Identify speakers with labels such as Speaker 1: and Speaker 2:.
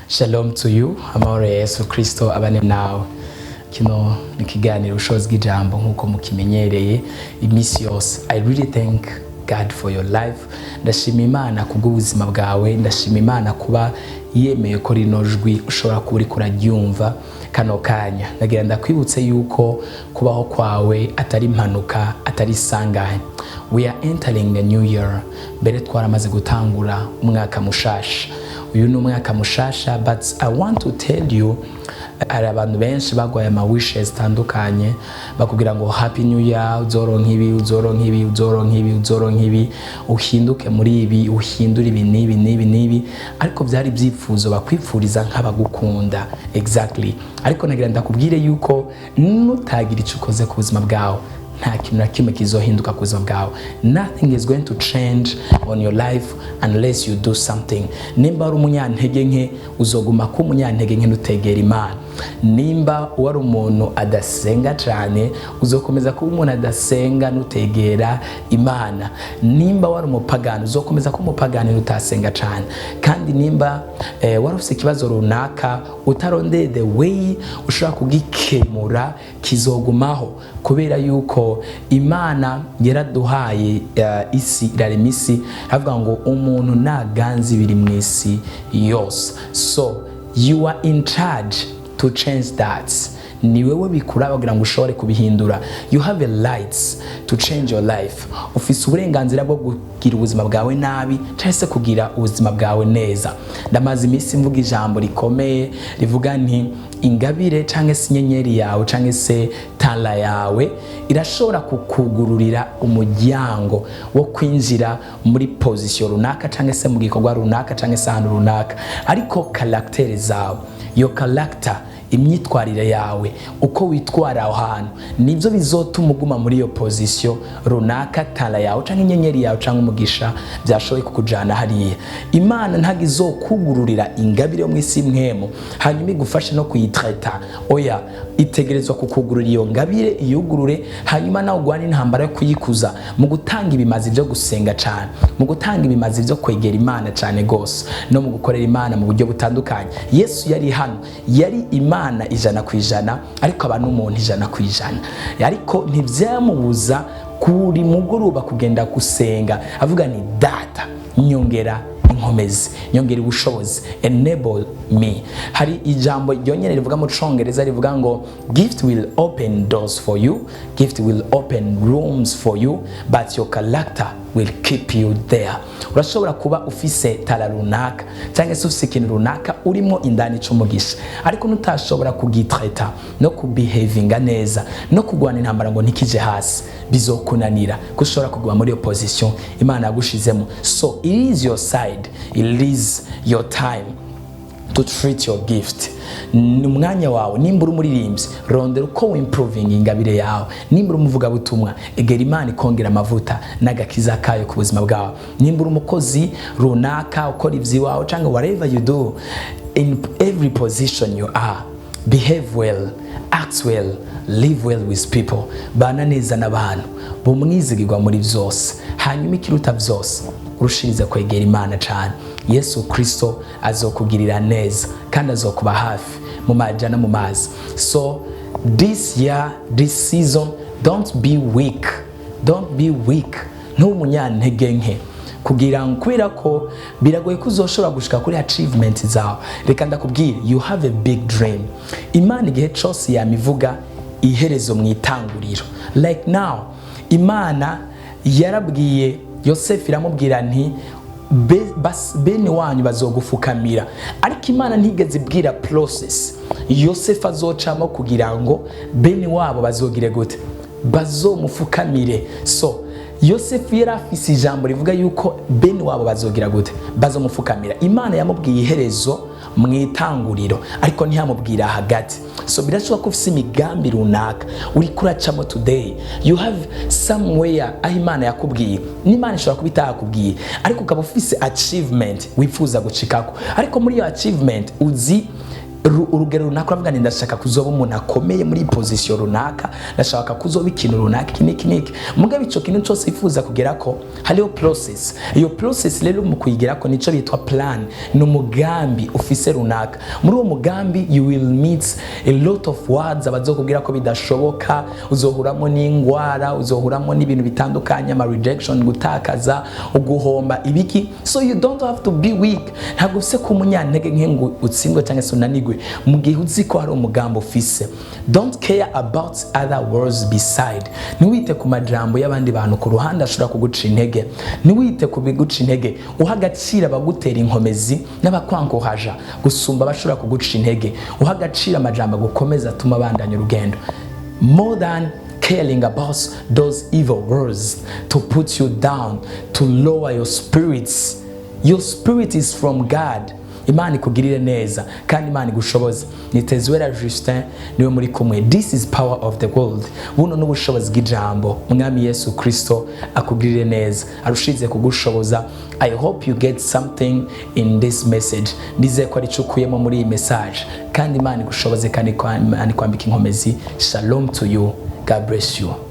Speaker 1: Shalom to you, amahoro ya Yesu Kristo abane nawe. Kino ni ikiganiro Ubushobozi bw'Ijambo nk'uko mukimenyereye iminsi yose. I really thank God for your life. Ndashima Imana kubw'ubuzima bwawe, ndashima Imana kuba yemeye ko rino jwi ushobora kuba uriko uraryumva kano kanya. Ndagira ndakwibutse yuko kubaho kwawe atari impanuka, atari isanganya. We are entering a new year. Mbere twaramaze gutangura umwaka mushasha. Uyu ni umwaka mushasha, but I want to tell you, hari abantu benshi bagwaye ama wishes zitandukanye, bakubwira ngo "Happy New Year, uzoronka ibi, uzoronka ibi, uzoronka ibi, uzoronka ibi, uhinduke muri ibi, uhindure ibi n'ibi n'ibi n'ibi." Ariko byari ibyifuzo bakwipfuriza nk'abagukunda, exactly. Ariko nagira ndakubwire yuko nutagira icyo ukoze ku buzima bwawe, nta kintu na kimwe kizohinduka ku buzima bwawe. Nothing is going to change on your life unless you do something. Nimba wari umunyantege nke, uzoguma kuba umunyantege nke nutegera Imana. Nimba wari umuntu adasenga cyane, uzokomeza kuba umuntu adasenga nutegera Imana. Nimba wari umupagani, uzokomeza kuba umupagani nutasenga cyane. Kandi nimba wari ufite ikibazo runaka, utarondeye the way ushobora kugikemura, kizogumaho, kubera yuko Imana yaraduhaye isi, irarema isi, iravuga ngo umuntu naganze ibiri mu isi yose. So you are in charge to change that. Ni wewe bikuraba kugira ngo ushobore kubihindura. You have a rights to change your life. Ufise uburenganzira bwo kugira ubuzima bwawe nabi cyangwa se kugira ubuzima bwawe neza. Ndamaze iminsi mvuga ijambo rikomeye rivuga nti ingabire cyangwa se inyenyeri yawe cyangwa se talent yawe irashobora kukugururira umuryango wo kwinjira muri position runaka cyangwa se mu gikorwa runaka cyangwa se ahantu runaka, ariko caractère zawe, your character, imyitwarire yawe, uko witwara aho hantu, nibyo bizotuma uguma muri iyo position runaka talent yawe cyangwa inyenyeri yawe cyangwa umugisha byashoboye kukujyana hariya. Imana ntabwo izokugururira ingabire yo mu isi mwemu hanyuma igufashe no kuyitreta. Oya, itegerezwa kukugurura iyo ngabire, iyugurure, hanyuma nawe ugwane intambara yo kuyikuza mu gutanga ibimazi byo gusenga cyane, mu gutanga ibimazi byo kwegera Imana cyane rwose, no mu gukorera Imana mu buryo butandukanye. Yesu yari hano, yari Imana 100%, ariko aba n'umuntu 100%, ariko ntibyamubuza kuri mugoroba kugenda gusenga avuga ni "Data, nyongera inkomezi, nyongera ubushobozi, enable me." Hari ijambo ryonyine rivuga mu Congereza rivuga ngo "Gift will open doors for you, gift will open rooms for you, but your character will keep you there." Urashobora kuba ufise talent runaka cyangwa se ufise ikintu runaka urimo indani c'umugisha, ariko nutashobora kugitreta no kubehavinga neza no kugwana intambara ngo ntikije hasi, bizokunanira ko ushobora kuguma muri iyo position Imana yagushizemo. So it is your side, it is your time to treat your gift. Ni umwanya wawe. Nimba uri umuririmbyi, rondera uko wimprovinga ingabire yawe. Nimba uri umuvugabutumwa, egera Imana ikongera amavuta n'agakiza kayo ku buzima bwawe. Nimba uri umukozi runaka ukora iby'iwawe cyangwa whatever you do, in every position you are, behave well, act well, live well with people. Bana neza n'abantu, bumwizigirwa muri byose. Hanyuma ikiruta byose, urushirize kwegera Imana cyane. Yesu Kristo azokugirira neza kandi azokuba hafi mu maja no mu mazi. So this year, this season, don't be weak, don't be weak. Ntube umunyantege nke, kugira ngo, kubera ko biragoye ko uzoshobora gushika kuri achievement zawe. Reka ndakubwire, you have a big dream. Imana igihe cyose yamivuga iherezo mu itanguriro. Like now, Imana yarabwiye Yosefu, iramubwira nti "Bene wanyu bazogufukamira." Ariko Imana ntigeze ibwira process Yosefu azocamo kugira ngo bene wabo bazogire gute, bazomufukamire. So Yosefu yari afise ijambo rivuga yuko bene wabo bazogira gute, bazomufukamira. Imana yamubwiye iherezo mu itanguriro, ariko ntiyamubwira hagati. So birashoboka ko ufise imigambi runaka uri kuracamo today. You have somewhere aho Imana yakubwiye, n'Imana ishobora kuba itakubwiye, ariko ukaba ufise achievement wifuza gucikako. Ariko muri iyo achievement uzi Urugero runaka, uravuga ni ndashaka kuzoba umuntu akomeye muri position runaka, ndashaka kuzoba ikintu runaka, iki n'iki n'iki. Mugabo ico kintu cyose wifuza kugerako, hariho process. Iyo process rero mu kuyigerako nico bitwa plan, ni umugambi ufise runaka. Muri uwo mugambi you will meet a lot of words, abazokubwira ko bidashoboka. Uzohuramo n'ingwara, uzohuramo n'ibintu bitandukanye, ama rejection, gutakaza, uguhomba, ibiki. So you don't have to be weak. Ntabwo ufise kuba umunyantege nke ngo utsindwe cyangwa se unanigwe mu gihe uzi ko hari umugambi ufise. Don't care about other words beside. Ntiwite ku majambo y'abandi bantu ku ruhande ashobora kuguca intege. Ntiwite ku biguca intege. Uha agaciro abagutera inkomezi n'abakwankohaja gusumba abashobora kuguca intege. Uha agaciro amajambo agukomeza, atuma abandanya urugendo, more than caring about those evil words to put you down, to lower your spirits. Your spirit is from God. Imana ikugirire neza kandi Imana igushoboze. Ni Tezuwera Justin niwe muri kumwe. This is Power of the World. Buno n'ubushobozi bw'ijambo. Umwami Yesu Kristo akugirire neza, arushize kugushoboza. I hope you get something in this message. Ndizeye ko ari cyo ukuyemo muri iyi message, kandi Imana igushoboze, kandi Imana ikwambika inkomezi. Shalom to you. God bless you.